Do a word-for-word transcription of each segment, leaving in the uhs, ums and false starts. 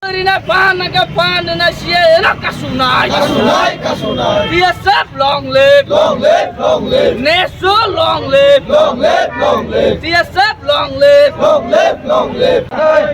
Rina pan na ka pan na siya na kasunai. Kasunai, kasunai. T S F long live. Long live, long live. Nesu long live. Long live, long live. T S F long live. Long live, long live.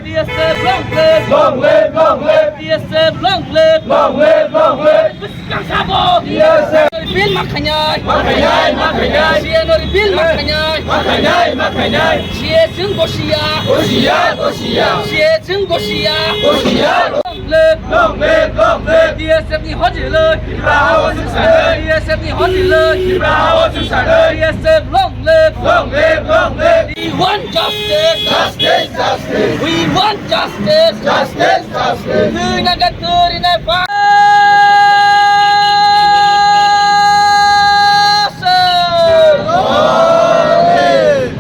T S F long live. Long live, long live. T S F long live. Long live, long live. Kansabo. T S F. Repeal makanyai. Makanyai, makanyai. Siya no repeal makanyai. Makanyai, makanyai. Siya sing gosia. Gosia, gosia. Siya sing gosia. Gosia. Long live. Long live, long live. T S F ni hojiloi. Tripura hawa sung sanoi. T S F ni hojiloi. Tripura hawa sung sanoi. T S F long live. Long live, long live. We want justice. Justice, justice. We want justice. Justice, justice. Twi naga turi na pa.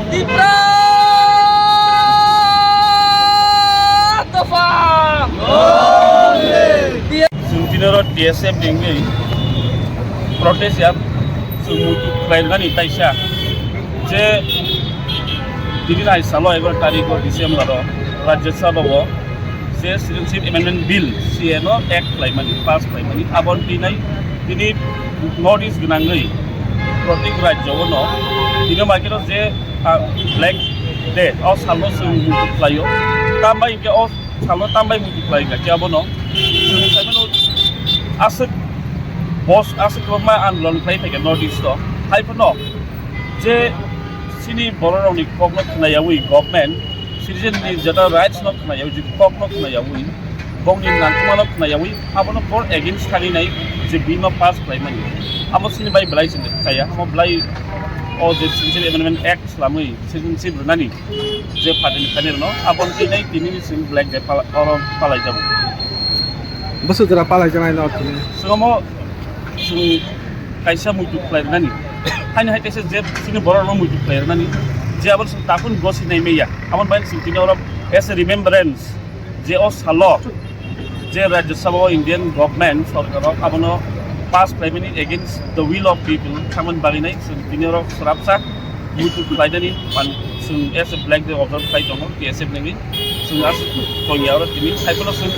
Tipra Tofa. Chwng tini oro T S F ni wngwi protest ya chwng muitu khlairwkani taisa je tini nai salo egaroh tarikh o December o Rajya Sabha o je Citizenship Amendment Bill, C A no act khlaimani, pass khlaimani, aboni twi nai tini North East gwnangwi protik rajyo o no tini market o je, ah, Black Day o salo chwng muitu khlaio, tambai hinkhe o salo tambai muitu khlai kha khe abono chwng saimano aswk bos aswk kwbangma andolon khlai phaikha North East o. Hai phano je chini bororokni kokno khnayawi government, citizen ni jeta rights no khnayawi, je kokno khnayawi, bongni nangkukmano khnayawi, abono bor against thangwi nai je bill no pass khlaimani. Amo chini bai belai se chaya, amo belai o je Citizenship Amendment Act swlamwi citizenship rwnani je party ni phaini rwno, aboni twi nai tini ni chwng Black Day pala-, oro palaijago. Bwswk jora palaijaknai no tini? Chwng omo chwng kaisa muitu khlai rwnani. Haino hai kaisa je chini borok no muitu khlai rwnani. Je abo chwng takhun gosi nai maya. Aboni bai chwng tini oro as a remembrance je o salo je Rajya Sabha o Indian government sorkar rok abono pass khlaimani against the will of people thangmani bagwi nai chwng tini oro swrapsa muitu khlainani pan chwng as a Black Day observe khlai tongo T S F nini chwng as tongya oro tini hai phano chwng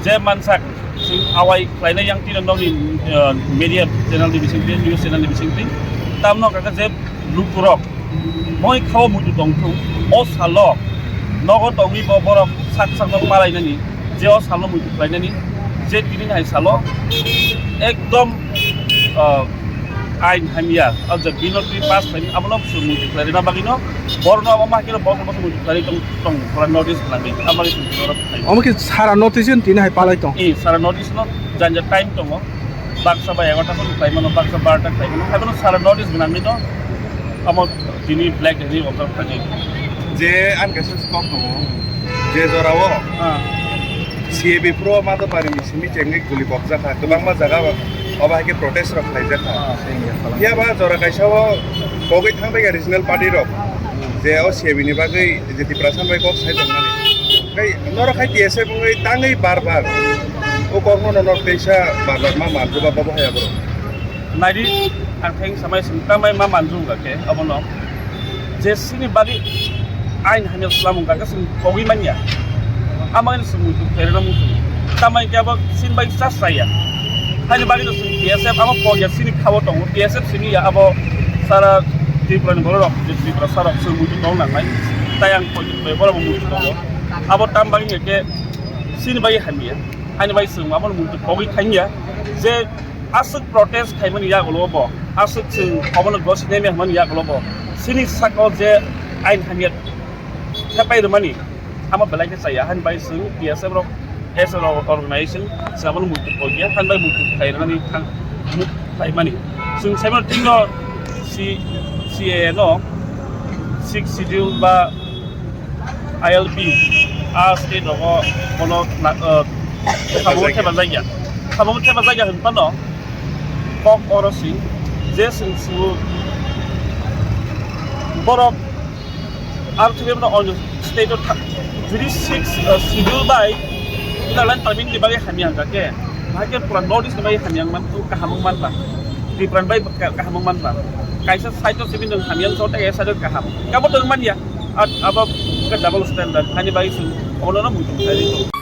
je mansak chwng awai khlainai yang tino nokni, uh, media channel ni bisingtwi, news channel ni bisingtwi tamno kaka je lukurok moi khao muitu tongthung, o salo nogo tongwi bo borok sak sakno palainani, je o salo muitu khlainani, je tini hai salo ekdom, ah, ain hamya, o je bill no twi pass khlaini, abono chwng muitu khlairina bagwino, borno abo ma hakhe borno muitu khlai tong, tong, pura notice khlai, abo bagwi chwng borok khlai. Omo khe sara notice tini hai palai tong? Eh, sara notice no janja time tongo. Baksa ba egarota khlai mano, baksa barota khlai mano. Hai bono sara notice gwnangwi no amo tini Black Day ni observe khlai. Je ang kaisa kok tongo, je jorao, ah, C A B pro Madhopari ni simi chengwi guli bokjak kha, kwbangma jaga o, obo hai khe protest rok khlaijak kha. Ah. Phiya ba jora kaisa o kogwi thang bai regional party rok, je o C A B ni bagwi je Tiprasa bai kok sai tongmani. Tei norok hai T S F wngwi tangwi bar bar o kokno norok teisa bar bar ma manjwba bobo hai aborok. Naidi, ang theng samai sing tamai ma manjwng ga khe abono. Je sini bagwi ain hamya swlamung ga khe sing kogwi manya. Amai sing muitu khairana muitu. Tamai khe abo sini bagwi chas raya. Haini bagwi no sing T S F abo kogya sini khao tongo. T S F sini ya abo sara Tripura ni borok rok, je Tripura sarok sing muitu tong nangnai. Tai ang kogwi bai borok muitu tongo. Abo tam bagwi khe sini bagwi hamya. Haini bagwi sing abo muitu kogwi thangya. Je aswk protest khaimani yagulo bo, aswk chwng obono gosi naima hwnmani yagulo bo, chini saka o je ain hamya thepai rwmani, amo belai khe chaya, hani bai chwng T S F rok as an organization chwng abono muitu kogya, hani bai muitu khairwnani thang, khlaimani. Chwng saimano tino C-, C A A no sixth schedule ba I L P, a state rogo bono na, uh, samung thepajak ya. Samung thepajak ya hwn phano kok oro si je chwng su borok aro thwiwi bono on state o tha-, judi six, uh, schedule bai Nagaland Tribal ni bagwi hamya hwnka khe, bahai khe pura North East ni bagwi hamya wngman, kaham wngman ba. Tripura ni bagwi ka-, kaham wngman ba. Kaisa side o simi nwng hamya wngsa o, tei kaisa side o kaham. Kabo nwng manya. At abo khe double standard, hani bai sung, obono no muitu khlai ri.